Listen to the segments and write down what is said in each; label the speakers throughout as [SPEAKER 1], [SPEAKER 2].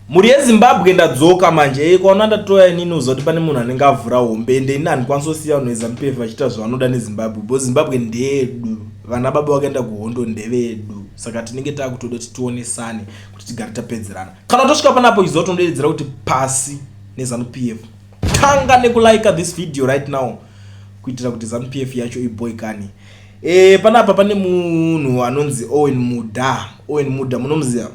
[SPEAKER 1] Mhuri yeZimbabwe ndadzoka manje eh, kwaona ndatoya inini uziva kuti pane munhu anenge avhura hombe ende ini handikwanisi kusiya vanhu veZanu-PF vachiita zvavanoda neZimbabwe because Zimbabwe ndeyedu vana baba vakaenda kuhondo ndevedu saka tinenge taakutoda kuti tionesane kuti tigare tapedzerana kana utosvika panapo iziva kuti unodeedzera kuti pasi neZanu-PF tanga nekulaika this video right now kuitira kuti Zanu-PF yacho iboikane. E, panapa pane munhu anonzi Owen Muda. Owen Muda munomuziva?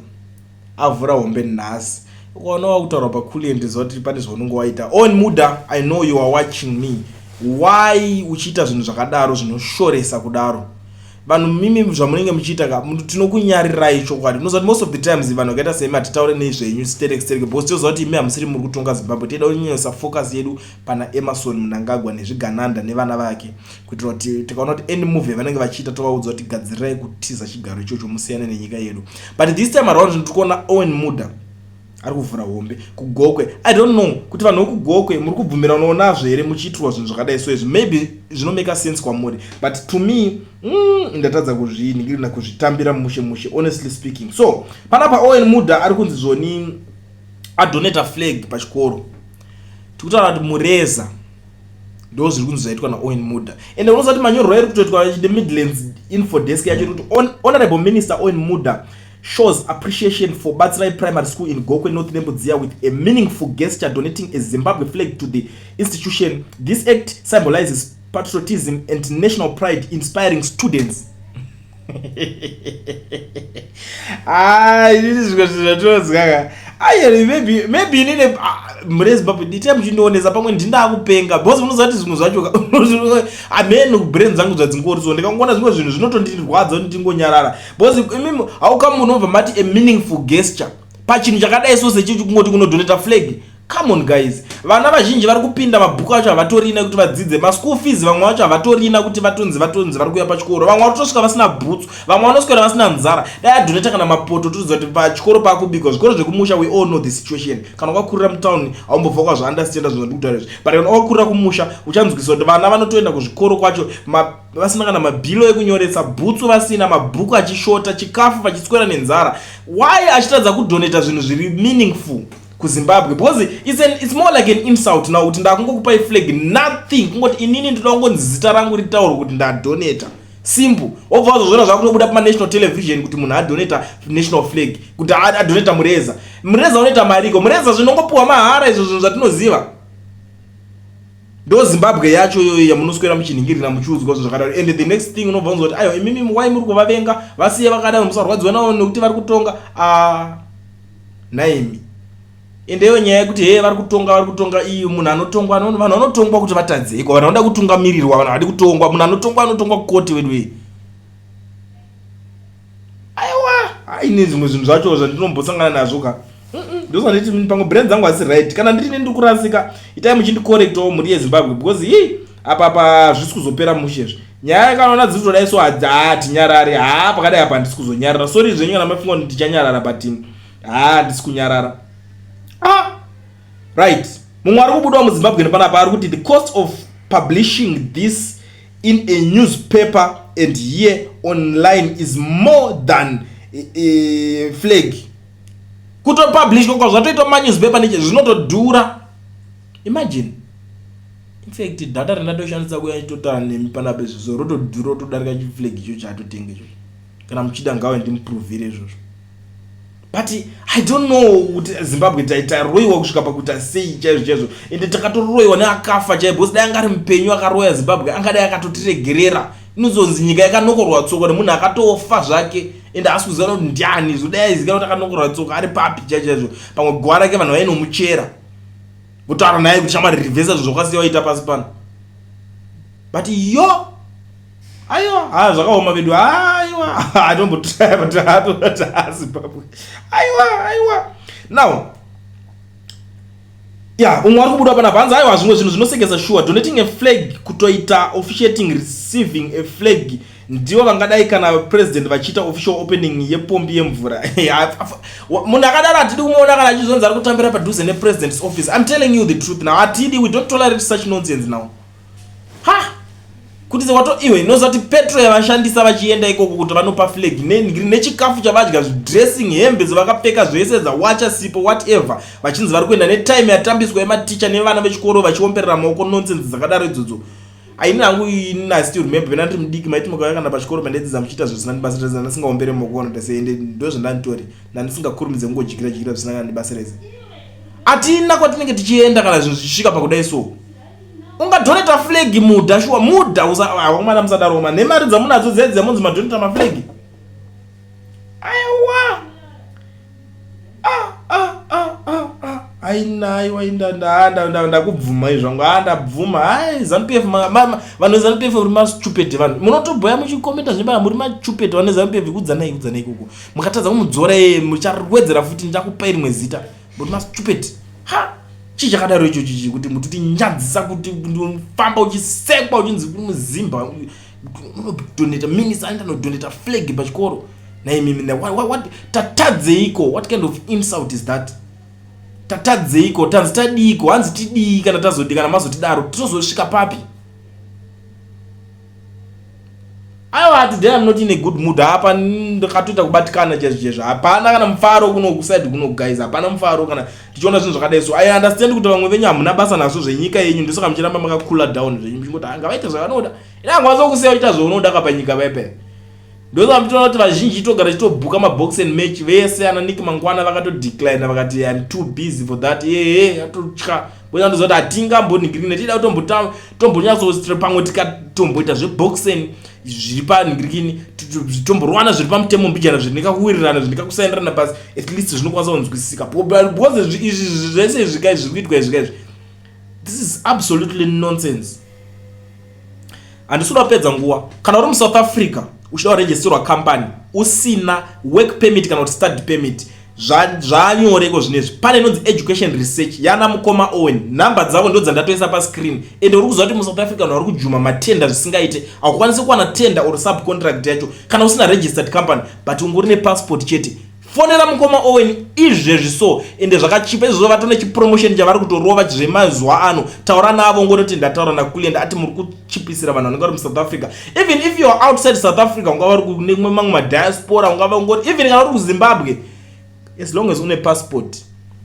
[SPEAKER 1] Avhura hombe nhasi. Ukaona wakutaura paCulliant ziva kuti pane zvaunenge waita. Owen Muda, I know you are watching me. Why uchiita zvinhu zvakadaro zvinoshoresa kudaro? Vanhu mimi zvamunenge muchiita ka tinokunyarirai chokwadi. Unoziva kuti most of the times vanhu vakaita semi hatitaure nezvenyu sterek sterek because toziva kuti imi hamusiri muri kutonga Zimbabwe. Tinoda kunyanyisa focus yedu pana Emmerson Mnangagwa nezvigananda nevana vake. Kuitira kuti tikaona kuti any move yavanenge vachiita tovaudza kuti gadzirirai kutiza chigaro ichocho musiyane nenyika yedu. But this time around ndiri kuona Owen Muda ari kuvhura hombe kuGokwe. I don't know kuti vanhu vekuGokwe muri kubvumiranawo nazvo here muchiitirwa zvinhu zvakadai so izvi. Maybe zvinomeka sense kwamuri but to me ndatadza kuzviningirina kuzvitambira mushe mushe honestly speaking. So panapa Owen Muda ari kunzi zvoni adonata flag pachikoro. Tikutaura kuti mureza ndo zviri kunzi zvaitwa naOwen Muda. Ende unoziva kuti manyorerwo airi kutoitwa the Midlands info desk yacho iri kuti Honorable Minister Owen Muda shows appreciation for Batsirai Primary School in Gokwe North Nembudziya with a meaningful gesture donating a Zimbabwe flag to the institution. This act symbolizes patriotism and national pride, inspiring students. Ah, inini zvimwe zvinhu zvatinonzwa aye maybe maybe inini ah, mhuri yeZimbabwe nditai muchindionesa pamwe ndindakupenga because munoziva kuti zvimwe zvacho amene brain dzangu zvadzingori so ndikangoona zvimwe zvinhu zvinotondirwadza kuti ndingonyarara because imimi how come unobva mati a meaningful gesture pachinhu chakadai so sechichi kungoti kunodonata flag? Come on guys, vana vazhinji vari kupinda mabhuku acho havatorina kuti vadzidze, maschool fees vamwe vacho havatorina kuti vatonzi vatonzi vari kuuya pachikoro, vamwe vari kutosvika vasina bhutsu, vamwe vanoswera vasina nzara. Dai adonata kana mapoto toziva kuti pachikoro paakubikwa. Zvikoro zvekumusha, we all know the situation. Kana wakakurira mutown haumbobva wakazviunderstanda zvinhu zvandikutaura izvi, but kana wakakurira kumusha uchanzwisisa kuti vana vanotoenda kuzvikoro kwacho vasina kana mabhilo ekunyoresa, bhutsu vasina, mabhuku achishota, chikafu vachiswera nenzara. Why achitadza kudonata zvinhu zviri meaningful kuZimbabwe? Because it's more like an insult now kuti ndakungokupai flag, nothing, kungoti inini ndoda kungonzi zita rangu ritaurwe kuti ndadonata, simple. Wobva wazozviona zvakutobuda pamanational television kuti munhu adonata national flag, kuti adonata mureza. Mureza unoita mariko? Mureza zvinongopiwa mahara izvo, zvinhu zvatinoziva. Ndo Zimbabwe yacho iyoyo yamunoswera muchinhingirira muchiudzwa zvinhu zvakadaro. And the next thing unobva unzwa kuti aiwa, imimi wai muri kuvavenga, vasiye vakadaro, musarwadziwa navo nekuti vari kutonga. Ah, naimi ende iyo nyaya yekuti hee vari kutonga, vari kutonga iyi, munhu anotongwa, vanhu vanotongwa kuti vatadzeiko? Vanhu vanoda kutungamirirwa, vanhu havadi kutongwa. Munhu anotongwa anotongwa kukoti wedu wei. Aiwa, aine zvimwe zvinhu zvacho zvandinombosangana nazvo ka. Ndozvanditi pamwe brain dzangu hasi right. Kana ndiri ndiri kurasika, itai muchindicorrectawo mhuri yeZimbabwe, because hii apa pa zvisi kuzopera mushe izvi. Nyaya kanaona dziri kutodai so hatinyarari. Haa, pakadai apa handisi kuzonyarara. Sorry zvenyu kana mafunga kuti ndichanyarara, but haa, handisi kunyarara. Ah, right, mumwe ari kubudawo muZimbabwe nepanapa ari kuti the cost of publishing this in a newspaper and here online is more than a flag. Kutopublishwa kwa zvatoitwa manewspaper neche zvinotodhura. Imagine, in fact data randatoshandisa kuya chitotaura nemi panapa izvozvo rotodhura rotodarika chiflag icho chaatotenga ichocho. Kana muchida ngave ndimuprovhire izvozvo, but I don't know kuti Zimbabwe taroyiwa kusvika pakuita sei chaizvo chaizvo. Ende takatoroyiwa neakafa chaivo, because dai anga ari mupenyu akaroya Zimbabwe angadai akatotiregerera. Inozonzi nyika yakanokorwa tsoka nemunhu akatofa zvake ende haasi kuziva kuti ndiani. Zvo dai aiziva kuti akanokorwa tsoka ari papi chaizvo chaizvo, pamwe guva rake vanhu vainomuchera votaura naye kuti shamwari, rivhesa zvinhu zvakasiya waita pasi pano. But yo, aiwa, ha, zvakaoma vedu. Aiwa, atombotraya but Zimbabwe, aiwa, aiwa. Now ya, umwe ari kubuda panapa hanzi aiwa, zvimwe zvinhu zvinosekesa sure. Donating a flag, kutoita officiating receiving a flag, ndivo vangadai kana president vachiita official opening yepombi yemvura. Munhu akadaro hatidi kumuona kana achizonzi ari kutambira padhuze nepresident's office. I'm telling you the truth now, hatidi, we don't tolerate such nonsense now. Ha, Kuti wato iwe inoziva kuti petrol yavashandisa vachienda ikoko kuti vanopa flag nechikafu chavadya, dressing, hembe dzavakapfeka, zvese dzawacha, sipo, whatever, vachinzi vari kuenda, netime yatambiswa yematicha nevana vechikoro vachiomberera maoko, nonsense dzakadaro idzodzo. Aini hangu ini, I still remember pena ndiri mudiki, maiti mukauya kana pachikoro pandaidzidza muchiita zvisina ndibasa rese, ndandisingaombere maoko kana kuti sei. Ende ndo zvandanditori, ndandisingakurumidze kungodyira dyira zvisina kana ndibasa rese. Hatina kwatinenge tichienda kana zvinhu zvichisvika pakudai. So ungadonata flag mudha shuwa mudha wakomana, musadaro ma nemari dzamunadzo dzedzi dzamunzi madonata maflag. Aiwa, aina, aiwa, ndakubvuma zvangu. A, ndabvuma. Ai, ZANU PF, vanhu veZANU PF uri mastupid. Vanhu munotobhoya muchikomenta zvebaa, muri mastupid. Vanhu veZANU PF, kudzanai, kudzanai ikoko. Mukatadza kumudzora iye, mucharwedzera futi, ndichakupai rimwe zita. Muri mastupid. Ha, chii chakadaro icho chichi kuti mututinyadzisa, kuti famba uchisekwa uchinzi kuri muzimba unodonata, minista aenda anodonata flag pachikoro naimimi? Tatadzeiko? What kind of insult is that? Tatadzeiko? Tanzi tadiiko? Hanzi tidii kana tazodi, kana mazotidaro tozosvika papi? Aiwa, today I'm not in a good mood. Hapa ndakatoita kubatikana chaizvo chaizvo. Hapana kana mufaro kuno kuside kuno, guys, hapana mufaro kana tichiona zvinhu zvakadai. So I understand kuti vamwe venyu hamuna basa nazvo zvenyika yenyu, ndosaka muchiramba makacoola down zvenyu muchingoti ngavaite zvavanoda. Ina angwanisa kusiya uchiita zvaunoda kapanyika paipai. Ndosaka muchiona kuti vazhinji togara tichitobhuka maboxing match vese. Ana Nick mangwana vakatodecline, vakati, "I'm too busy for that." Ehe, atotya boandoziva kuti hatingamboningirikine tida kutombonyatso pamwe tikatomboita zveboxing zviri paningirikini, tomborwana zviri pamutemo mbijana, zvindikakuwirirana, zvindikakusaindirana pasi, at least zvinokwanisa kunzwisisika, because izvi zvese izvi kai zviri kuitwa izvi kaizvi, this is absolutely nonsense. Handisi kuda kupedza nguva. Kana uri muSouth Africa uchida kuregisterwa company usina work permit kana kuti study permit, zvanyoreko zvinezvi. Pane inonzi Education Research yana mukoma Owen. Nhamba dzavo ndo dzandatoisa pascreen. Ende uri kuziva kuti muSouth Africa vanhu vari kujuma matenda zvisingaite. Haukwanisi kuwana tender or subcontract yacho kana usina registered company, but ungori nepassport chete. Fonera mukoma Owen izvezvi. So ende zvakachipa izvozvo, vatone chipromotion chavari kutorova zvemazuva ano. Taura navo, ngoroti ndataura nakulend, ati muri kuchipisira vanhu vanenge vari muSouth Africa. Even if you are outside South Africa, ungava uri kune mamwe madiaspora, ungava ungori even kana uri kuZimbabwe, as long as une passport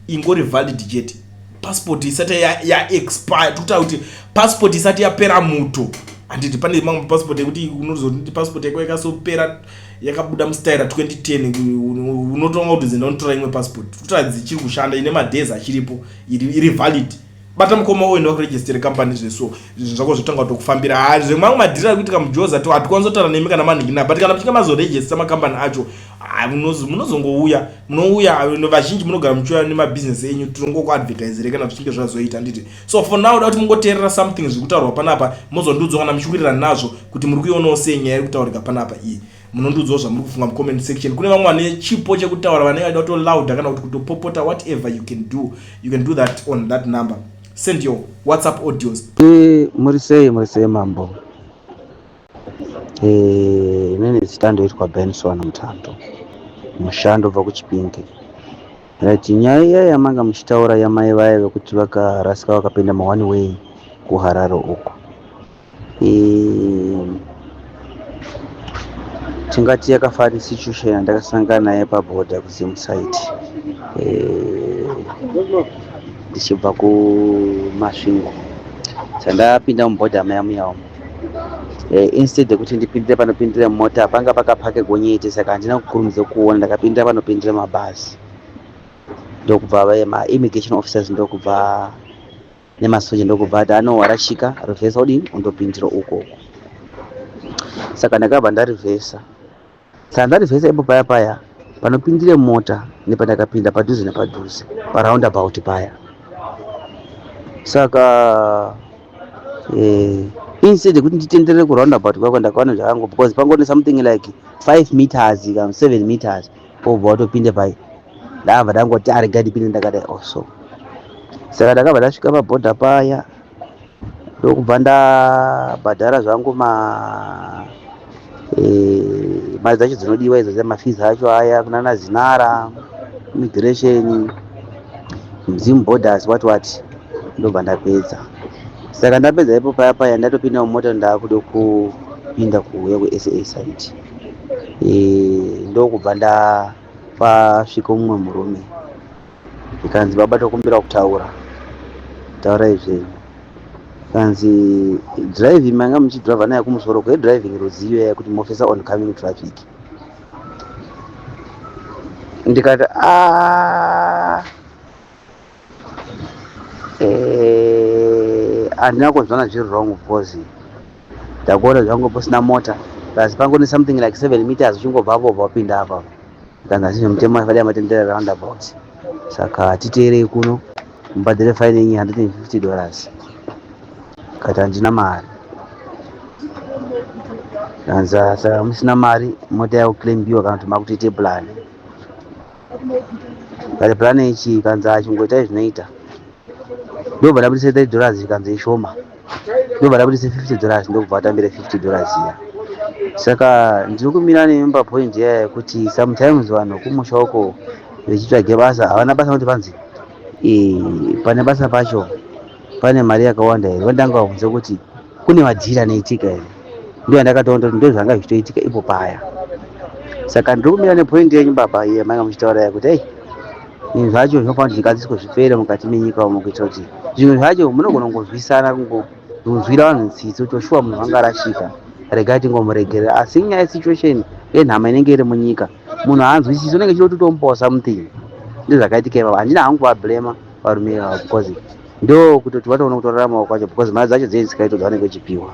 [SPEAKER 1] ingori valid chete, passport isati yaexpire ya tokutaura kuti passport isati yapera muto. Handiti pane mamwe passport ekuti unozoti passport yako yakasopera, yakabuda mustaira 2010, unotonga kuti zinda unotora imwe passport. Kutaura dzichiri kushanda, ine madays achiripo, iri valid. Bata mukoma uende wakuregistere company zveso, zvinhu zvako zvotanga kutokufambira. Ha, zvemamwe madhiri ari kuitika mujoza to hatikwanisi kutaura nemi kana manhingina, but kana muchinge mazoregista makambani acho, munozongouya, munouya vazhinji, munogara muchiuya nemabhizinesi enyu, tinongokuadvertisere kana zvichinge zvazoita, handiti? So for now, da kuti mungoteerera something zviri kutaurwa panapa, mozondiudzawo kana muchiwirirana nazvo kuti muri kuionawo sei nyaya iri kutaurika panapa iyi. Munondiudzawo zvamuri kufunga mucomment section. Kune vamwe vane chipo chekutaura, vanenge vachida kutolauda kana kuti kutopopota, whatever you can do, you can do that on that number. Send your WhatsApp audios.
[SPEAKER 2] Muri sei, muri sei mambo? Inini zita ndoitwa Benson Mutando, mushando ubva kuChipinge. Right, nyaya iya yamanga muchitaura yamai vaya vekuti vakarasika vakapinda maone way kuHarare uko, tingati yakafanana situation yandakasangana naye pabhodha kuZimsite, ndichibva kuMasvingo. Sandapinda mubhodha muya muya umu, instead yekuti ndipindire panopindira mota, panga pakapake gonyeti, saka handina kukurumidza kuona. Ndakapindira panopindira mabhazi, ndokubva maimmigration officers ndokubva nemasoja ndokubva ati, "Ano warashika, revhesa, udini, undopindira uko uko." Saka ndakabva ndarivhesa. Saka ndarivhesa ipo paya paya panopindire mota nepandakapinda padhuze nepadhuze paroundabout paya. Saka instead yekuti nditenderere kuroundabout kwako, ndakaona zvakango because pangori something like 5 meters kana 7 meters, obva watopinde pai. Ndabva ndangoti, "Arega ndipinde ndakadai also." Saka ndakabva ndasvika pabhodha paya, ndokubva ndabhadhara zvangu ma mari dzacho dzinodiwa idzo, dzemafees acho aya kunana Zinara immigration, Zim Borders, what what, ndobva ndapedza. Saka ndapedza ipo paya paya ndatopinda mumota ndaakuda kupinda kuuya kuSA side. Ndokubva ndapasvika mumwe murume zvikanzi, "Baba, tokumbira kutaura." "Taurai zvenyu." Kanzi, "Driving manga muchidhiraivha naye kumusoro kwedriving ruziyo yekuti mofesa oncoming traffic." Ndikati, "A, handina kunzwana zviri wrong because ndakuona zvangu pasina mota, plus pangone something like 7 meters uchingobva apo ubva wapinda apa." Kanzi, "Asi zvemutemo fadai matendera roundabout, saka titeerei kuno mubhadhare fine yenyu $150." Kati, "Handina mari." Kanzi, "Saka musina mari, mota yakuclaimbiwa kana kuti makutoite plan." Kati, "Plan ichi?" Kanzi, "Achingoitai zvinoita." Ndobva ndabudisa $30, kanzi ishoma. Ndobva ndabudisa $50, ndokubva atambira $50 iya. Saka ndiri kumira nemba point iya yekuti sometimes vanhu kumusha uko vechitsvage basa havana basa, kuti panzi pane basa pacho pane mari yakawanda here. Vandanga vabvunze kuti kune madhiri anoitika here, ndo yandakatoona kuti ndo zvanga zvichitoitika ipo paya. Saka ndiri kumira nepoint yenyu, baba, iye manga muchitaura yekuti ei, zvinhu zvacho zvinofanira kuti zvigadziriswe zvipere mukati menyika umo, kuitira kuti zvimwe zvacho munogona kungozwisana, kungonzwira vanhu tsitsi kuti shuwa munhu anga arashika, regai tingomuregerera. Asi nyaya yesituation yenhama inenge iri munyika, munhu haanzwisisi, unenge chida kuti utomupawo something. Ndozvakaitika ipapa. Handina hangu kuvablema varume ivavo because ndo kutoti vatoona kutoraramawo kwacho, because mari dzacho dzinenge dzikaitwa dzavanenge vachipiwa.